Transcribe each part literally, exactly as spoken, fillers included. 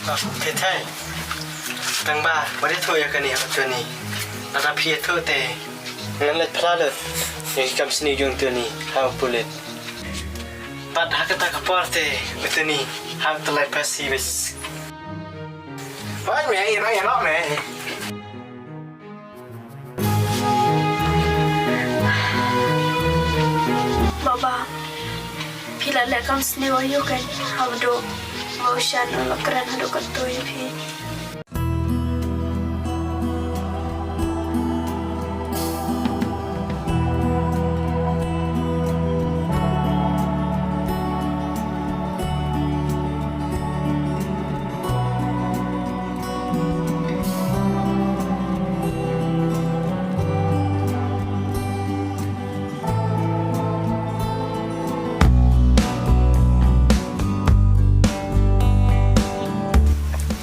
Te thei. Tang ba, wat ïathuh ïa kane ha u Tony. Lada phi ïathuh te ngan leit phla lut ïa ki kam sniew jong u Tony ha u pulit. Bad ha kata ka por te u Tony hap tyllai phasi beit. Oi me, ïa no, ïa no me. Baba, phi la leh kam sniew aïu kein? Haduh ba u Shan u la kren haduh katto ïa phi.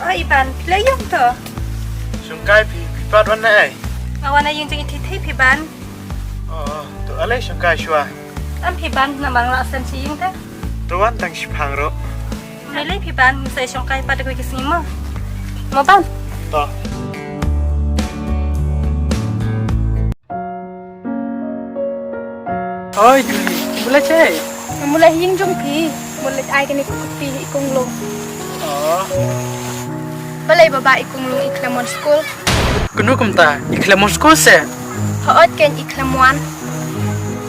O Iban, phi la ïeng to? Shongkai phi, phi pat wan na ei? Nga wan na ïing jong i Thei Thei, phi ban? Oh, to ale shongkai shuwa. Em, phi ban, namar nga la sem sha ïing te. To wan tang shiphang ruh. Balei phi ban, sa shongkai pat da kawei ka sngi mo. Mo ban. To. Oi Julie, mula che? Mula ïing jong phi, mula ai kane ka kopi i kong long. Oh. Balei baba, i kong long i khlem wan skul? Kumno kumta, i khlem wan skul se? Hooid kein, i khlem wan.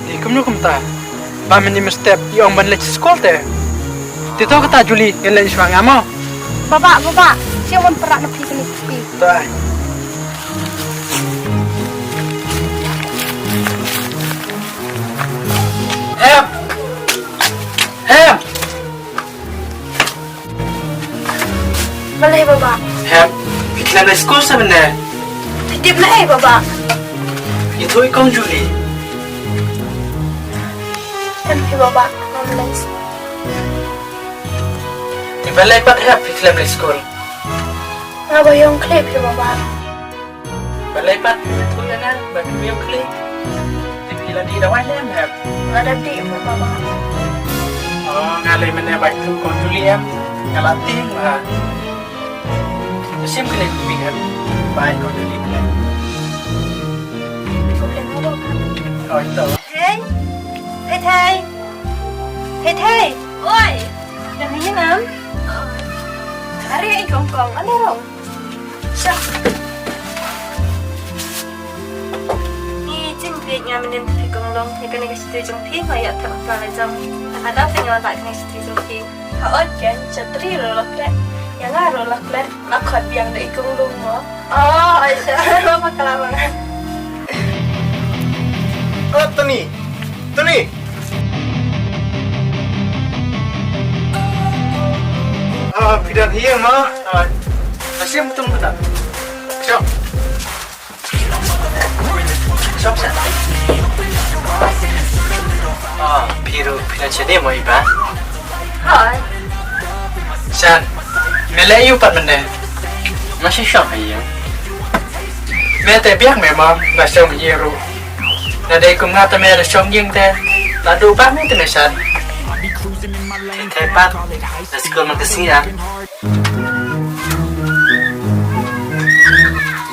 I kumno kumta? Ba mynne mynstep i ong ban leit skul te. Te to kata Julie, ngan leit shuwa nga mo. Baba, baba, shu wan para na phi kane ka kopi. To ai. Hem! Hem! Balei baba? Hem, phi khlem leit skul sa mynne? Phi tip lei baba? Ïathuh i kong Julie. Em phi baba, ngam leit. Te balei pat hep phi khlem leit skul? Nga ba ïong khlieh phi baba. Balei pat phi ïathuh ïa nga ba phi ïong khlieh? Te phi la dih dawai ne em hep? Nga da dih mo baba. Oh, nga lei mynne ba ïathuh kong Julie em. Nga la tieng ba. Te sim kane ka kopi hep ba ai kong Julie mynne. Kopi mo baba. Oh, ito. Thei. Thei Thei. Thei Thei. Oi. Dang ïeng em? Are i kong kong, ale rong. Sha. Ngi jingbieit nga mynnin phi kong long, ïa kane ka shatri jong phi nga ïa thep ha la jong. Hada phi nga la kane ka shatri jong phi. Hooid kein, shatri ruh la klet. Ïa nga ruh la klet. La khot biang da i kong long mo. Oh, ai sha. Ba ka la ba. Oh, Tony. Tony. Ah, phi dang ïeng mo? Ah, asim tung phi dang. Shop. Shop sa. Ah, phi ruh phi dang shane mo Iba? Hooid. Shan, me leh aïu pat mynne? Nga shu shong ha ïing. Me te biang me mo, nga shong ha ïing ruh. Lada dei kum nga te me la shong ïing te. Lada u bah me te me shan. Te pat, la skul man ka sngi ah.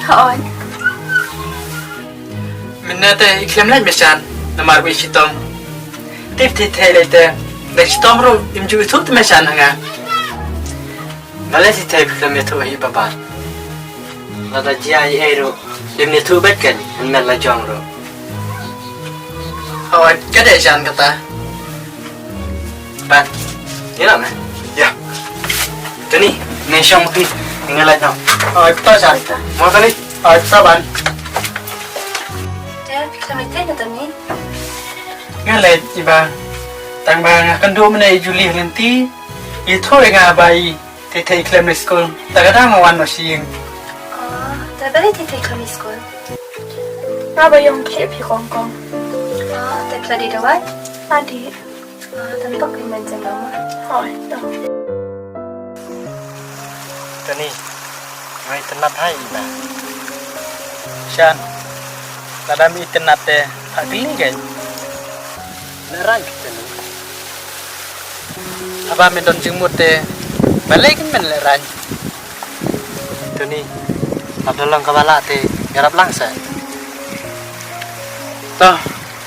Hooid. Mynne te i khlem leit me shan, namar ba i shitom. Tip Thei Thei leit te, da shitom ruh im ju ïathuh te me shan ha nga. Balei Thei Thei phi khlem ïathuh ha i baba? Lada jia ei ei ruh, ym ïathuh beit kein, hynmen la jong ruh. Hooid, ka dei shan kata. Ban. Ïa la me. Ïa. Tony, ngan shong phi. Ngan leit noh. Hooid, to shan. Mo Tony. Hooid, to ban. Te phi khlem leit na Tony? Nga leit Iba. Tang ba nga kynduh mynne i Julie ha lynti. I ïathuh ïa nga ba i Thei Thei i khlem leit skul. Te ka dang wan noh sha ïing. Oh, te balei Thei Thei i khlem leit skul? Nga ba ïong khlieh phi kong kong. Oh, te phi la dih dawai? La dih. Oh, te ngan poi mynta jong nga mo. Hooid, to. Tony, nga itynnad ha i Iba. Shan, lada me itynnad te, ha kylli kein. Lehraiñ phi Tony. Haba me don jingmut te, balei kein men lehraiñ? Ni, lada long kaba lah te, ïarap lang seh. To,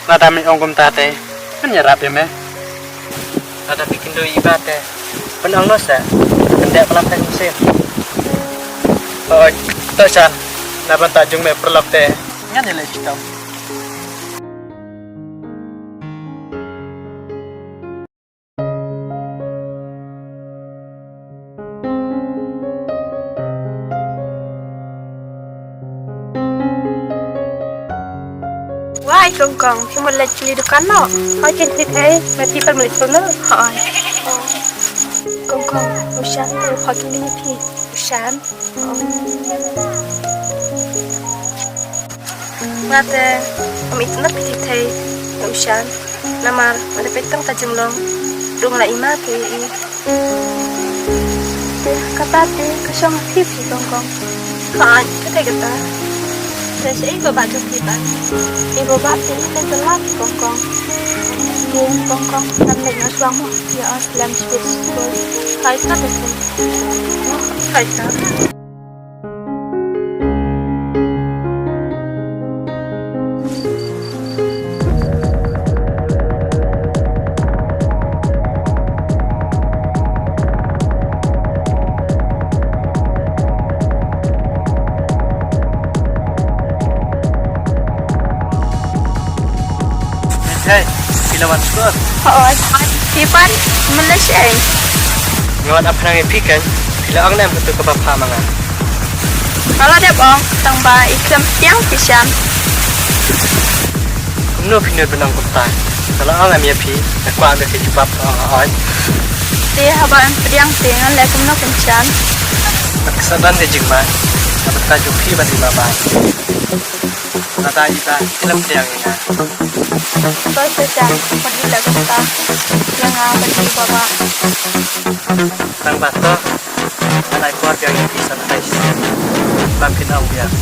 lada me ong kumta te, ngan ïarap ïa me. Lada phi kynduh ïa i Bah te, pynong noh seh, pyndep palat tang mynsiem. Hooid, to Shan, na bynta jong me paralok te, ngan ïaleh shitom. Wai Kong Kong, phi mut leit pli dukan noh. Hooid, kin phi thei, me phi pat mut leit pli noh. Hooid. Kong Kong, u Shan, u hot kin phi. U Shan. Nga te ym itynnad phi thei ïa u Shan. Namar nga da peit tang ka jinglong. Ruh nga la i mar phi ïa i. Te kata te ka shong ha phi phi Kong Kong. Hooid, ka dei kata. Te shaei i Bah jong phi pat? I Bah te ka jylla phi Kong Kong. Te Kong Kong, ngan leit noh shuwa mo. Ïa, lem sweet sweet. Hooid, ka dei. Hooid, ka. Hei, phi la wan skul? Hooid. Phi pat, men leh shaei? Nga wan ap pnang ïa phi kan, phi la ong ne em katu kaba phah ma nga? Nga la dep ong, tang ba i khlem pdiang phi Shan. Kumno phi nud ban ong kumta? Nga la ong em ïa phi, nga kwah ba phi jubab, ong hooid. Te haba em pdiang te ngan leh kumno kum Shan? Mat ka sa ban ka jingma, na bynta jong phi bad i Bah Bai. Lada i Bah khlem pdiang ïa nga. To shisha, wat ïa leh kumta ïa nga bad i Bah Bah. Tang ba to, ngan ai por biang ïa phi san phai shisien. Bam phin ong biang.